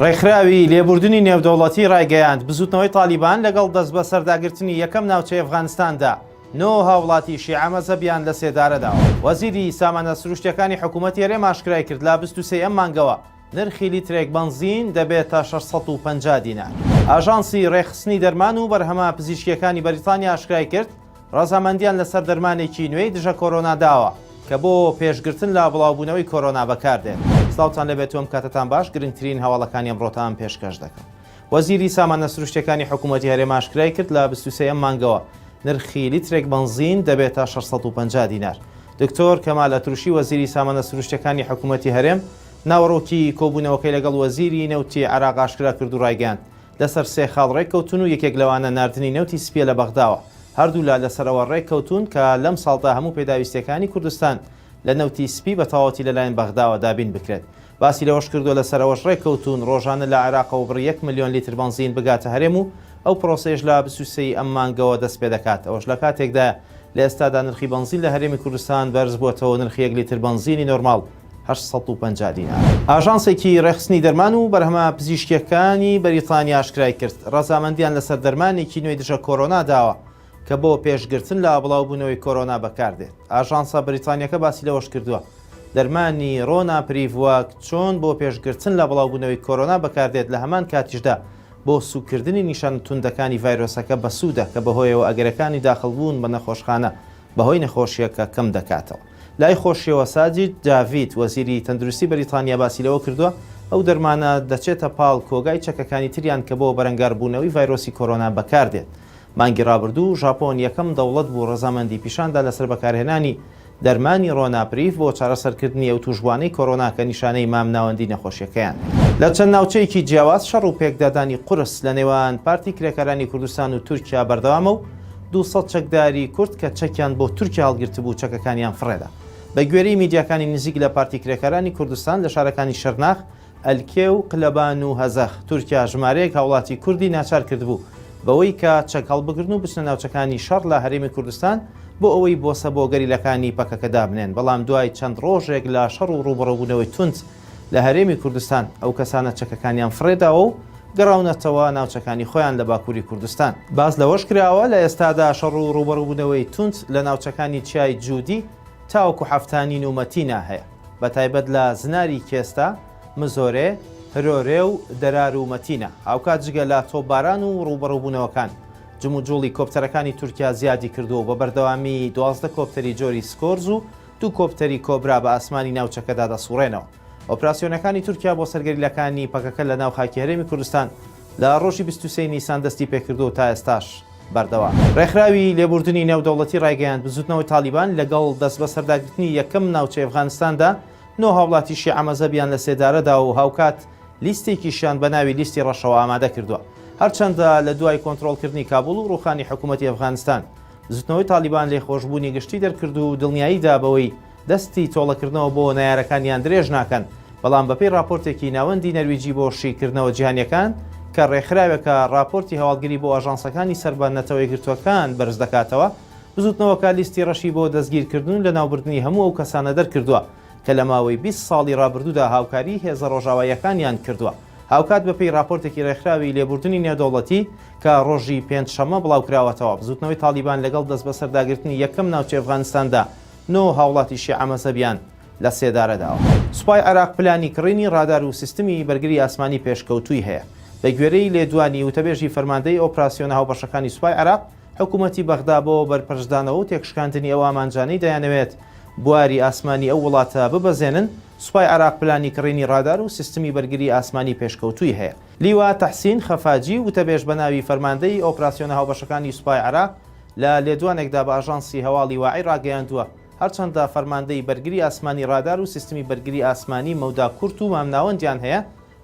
ڕێکخراوی لێبوردنی نێودەوڵەتی ڕایگەیاند، بزوتنەوەی تالیبان لەگەڵ دەستبەسەرداگرتنی یەکەم ناوچەی ئەفغانستاندا نۆ هاوڵاتی شیعە مەزهەبیان لە سێدارە داوە. وەزیری سامانە سروشتیەکانی حکومەتی هەرێم ئاشکرای کرد، لە 23 ئەم مانگەوە نرخی لیترێک بەنزین دەبێتە 650 دینار. ئاژانسی ڕێکخستنی دەرمان و بەرهەمە پزیشکیەکانی بەریتانیا ئاشکرای کرد، ڕەزامەندیان لەسەر دەرمانێکی نوێی دژە کۆرۆنا داوە کە بۆ پێشگرتن لە بڵاوبوونەوەی کۆرۆنا بەکاردێت. سڵاوتان لێبێت و ئەم کاتەتان باش، گرنگترین هەواڵەکانی ئەمڕۆتان پێشکەش دەکەم. وەزیری سامانە سروشتیەکانی حکوومەتی هەرێم ئاشکرای کرد لە 23 ئەم مانگەوە نرخی لیترێک بەنزین دەبێتە 650 دینار. دکتۆر کەمال ئەتروشی وەزیری سامانە سروشتیەکانی حکوومەتی هەرێم ناوەڕۆکی کۆبوونەوەکەی لەگەڵ وەزیری نەوتی عێراق ئاشکرا کرد و ڕایگەیاند لەسەر سێ خاڵ ڕێککەوتوون و یەکێک لەوانە ناردنی نەوتی سپییە لە بەغداوە. هەردوولا لەسەر ئەوە ڕێککەوتوون کە لەم ساڵدا هەموو پێداویستییەکانی کوردستان لە نەوتی سپی بە تەواوەتی لەلایەن بەغداوە دابین بکرێت. باسی لەوەشکردووە، لەسەر ئەوەش ڕێککەوتوون ڕۆژانە لە عێراقەوە بڕی یەک ملیۆن لیتر بەنزین بگاتە هەرێم و ئەو پرۆسەیەش لە 23 ی ئەم مانگەوە دەستپێدەکات. ئەوەش لەکاتێکدایە لە ئێستادا نرخی بەنزین لە هەرێمی کوردستان بەرزبووەتەوە و نرخی یەک لیتر بەنزینی نۆرماڵ 850 دینار. ئاژانسێکی ڕێکخستنی دەرمان و بەرهەمە پزیشکییەکانی بەریتانیا ئاشکرایکرد، ڕەزامەندیان لەسەر دەرمانێکی نوێی دژە کۆرۆنا داوە کە بۆ پێشگرتن لە بڵاوبوونەوەی کۆرۆنا بەکاردێت. ئاژانسە بەریتانییەکە باسی لەوەشکردووە، دەرمانی ڕۆناپریڤ وەک چۆن بۆ پێشگرتن لە بڵاوبوونەوەی کۆرۆنا بەکاردێت لە هەمان کاتیشدا بۆ سووککردنی نیشانە توندەکانی ڤایرۆسەکە بەسوودە کە بەهۆیەوە ئەگەرەکانی داخڵبوون بە نەخۆشخانە بەهۆی نەخۆشییەکە کەمدەکاتەوە. لای خۆشیەوە ساجید جاڤید، وەزیری تەندروستی بەریتانیا باسی لەوە کردووە، ئەو دەرمانە دەچێتە پاڵ کۆگای چەکەکانی تریان کە بۆ بەرەنگاربوونەوەی ڤایرۆسی کۆرۆنا بەکاردێت. مانگی رابردوو ژاپۆن یەکەم دەوڵەت بوو رەزامەندی پیشاندا لەسەر بەکارهێنانی دەرمانی ڕۆناپریڤ بۆ چارەسەرکردنی ئەو تووشبووانەی کۆرۆنا کە نیشانەی مامناوەندی نەخۆشیەکەیان هەیە. لە چەند ناوچەیەکی جیاواز شەڕ و پێکدادانی قورس لە نێوان پارتی کرێکارانی کوردستان و تورکیا بەردەوامە و 200 چەکداری کورد کە چەکیان بۆ تورکیا هەڵگرتبوو چەکەکانیان فڕێدا. بە گوێرەی میدیاکانی نزیک لە پارتی کرێکارانی کوردستان لە شارەکانی شرناخ، ئەلکێ و قلەبان و هەزەخ، تورکیا ژمارەیەک هاوڵاتی کوردی ناچار کردبوو بەوەی کە چەک هەڵبگرن و بچنە ناوچەکانی شەڕ لە هەرێمی کوردستان بۆ ئەوەی بۆسە بۆ گەریلاکانی پەکەکە دابنێن، بەڵام دوای چەند ڕۆژێک لە شەڕ و ڕووبەڕووبوونەوەی توند لە هەرێمی کوردستان ئەو کەسانە چەکەکانیان فڕێداوە و گەڕاونەتەوە ناوچەکانی خۆیان لە باکووری کوردستان. باس لەوەش کراوە، لە ئێستادا شەڕ و ڕووبەڕووبوونەوەی توند لە ناوچەکانی چیای جودی تاوەکو حەفتانین و مەتینا هەیە. بەتایبەت لە زناری کێستە، مزۆرێ، هرۆرێ و دەرار و مەتینا. هاوکات جگە لە تۆپباران و ڕووبەڕووبوونەوەکان، جموجوڵی کۆپتەرەکانی تورکیا زیادی کردووە و بە بەردەوامی 12 کۆپتەری جۆری سکۆرز و دوو کۆپتەری کۆبرا بە ئاسمانی ناوچەکەدا دەسوڕێنەوە. ئۆپراسیۆنەکانی تورکیا بۆ سەر گەریلاکانی پەکەکە لە ناو خاکی هەرێمی کوردستان لە ڕۆژی 23 نیسان دەستی پێکردووە و تا ئێستاش بەردەوامە. ڕێکخراوی لێبوردنی نێودەوڵەتی ڕایگەیاند، بزوتنەوەی تاڵیبان لەگەڵ دەستبەسەرداگرتنی یەکەم ناوچەی ئەفغانستاندا نۆ هاوڵاتی شیعە مەزهەبیان لە سێدارەدا و هاوکات لیستێکیشیان بە ناوی لیستی ڕەشەوە ئامادە کردووە. هەرچەندە لە دوای کۆنترۆڵکردنی کابوڵ و ڕووخانی حکوومەتی ئەفغانستان، بزوتنەوەی تاڵیبان لێخۆشبوونی گشتی دەرکرد و دڵنیایی دا بەوەی دەستی تۆڵەکردنەوە بۆ نەیارەکانیان درێژ ناکەن، بەڵام بەپێی ڕاپۆرتێکی ناوەندی نەرویجی بۆ شیکردنەوە جیهانییەکان کە ڕێکخراوێکە ڕاپۆرتی هەواڵگری بۆ ئاژانسەکانی سەر بە نەتەوە یەکگرتووەکان بەرز دەکاتەوە، بزوتنەوەکە لیستی ڕەشی بۆ دەستگیرکردن و لەناوبردنی هەموو ئەو کەسانە دەرکردووە کە لە ماوەی 20 ساڵی ڕابردوودا هاوکاریی هێزە ڕۆژاواییەکانیان کردووە. هاوکات بەپێی ڕاپۆرتێکی ڕێکخراوی لێبوردنی نێودەوڵەتی کە ڕۆژی پێنجشەممە بڵاوکراوەتەوە، بزوتنەوەی تاڵیبان لەگەڵ دەستبەسەرداگرتنی یەکەم ناوچەی ئەفغانستاندا نۆ هاوڵاتی شیعە مەزهەبیان لە سێدارە داوە. سوپای عێراق پلانی کڕینی ڕادار و سیستمی بەرگری ئاسمانی پێشکەوتووی هەیە. بە گوێرەی لێدوانی وتەبێژی فەرماندەی ئۆپراسیۆنە هاوبەشەکانی سوپای عێراق، حکومەتی بەغدا بۆ بەرپەرچدانەوە و تێکشکاندنی ئەو ئامانجانەی دەیانەوێت بواری ئاسمانی ئەو وڵاتە ببەزێنن، سوپای عێراق پلانی کڕینی ڕادار و سیستمی بەرگری ئاسمانی پێشکەوتووی هەیە. لیوا تەحسین خەفاجی، وتەبێژ بە ناوی فەرماندەی ئۆپراسیۆنە هاوبەشەکانی سوپای عێراق، لە لێدوانێکدا بە ئاژانسی هەواڵی واعی ڕاگەیاندووە، هەرچەندە فەرماندەی بەرگری ئاسمانی ڕادار و سیستمی بەرگری ئاسمانی مەودا کورت و مامناوەندیان هەیە،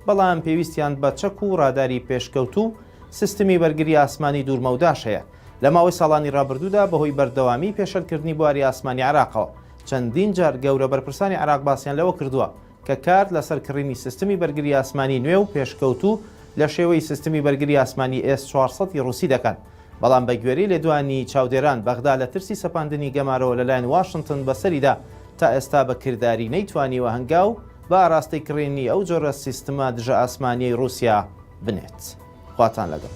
بەڵام پێویستیان بە چەک و ڕاداری پێشکەوتوو و سیستمی بەرگری ئاسمانی دوورمەوداش هەیە. لە ماوەی ساڵانی ڕابردوودا بەهۆی بەردەوامی پێشەلکردنی بواری ئاسمانی عێراقەوە، چەندین جار گەورە بەرپرسانی عێراق باسیان لەوە کردووە کە کار لەسەر کڕینی سیستمی بەرگری ئاسمانی نوێ و پێشکەوتوو لە شێوەی سیستمی بەرگری ئاسمانی ئێس 400 ی ڕووسی دەکەن. بەڵام بە گوێرەی لێدوانی چاودێران، بەغدا لە ترسی سەپاندنی گەمارۆ لەلایەن واشنتن بەسەریدا تا ئێستا بە کرداری نەیتوانیوە هەنگاو بە ئاراستەی کڕینی ئەو جۆرە سیستمە دژە ئاسمانییەی ڕووسیا بنێت. خواتان لەگەڵ.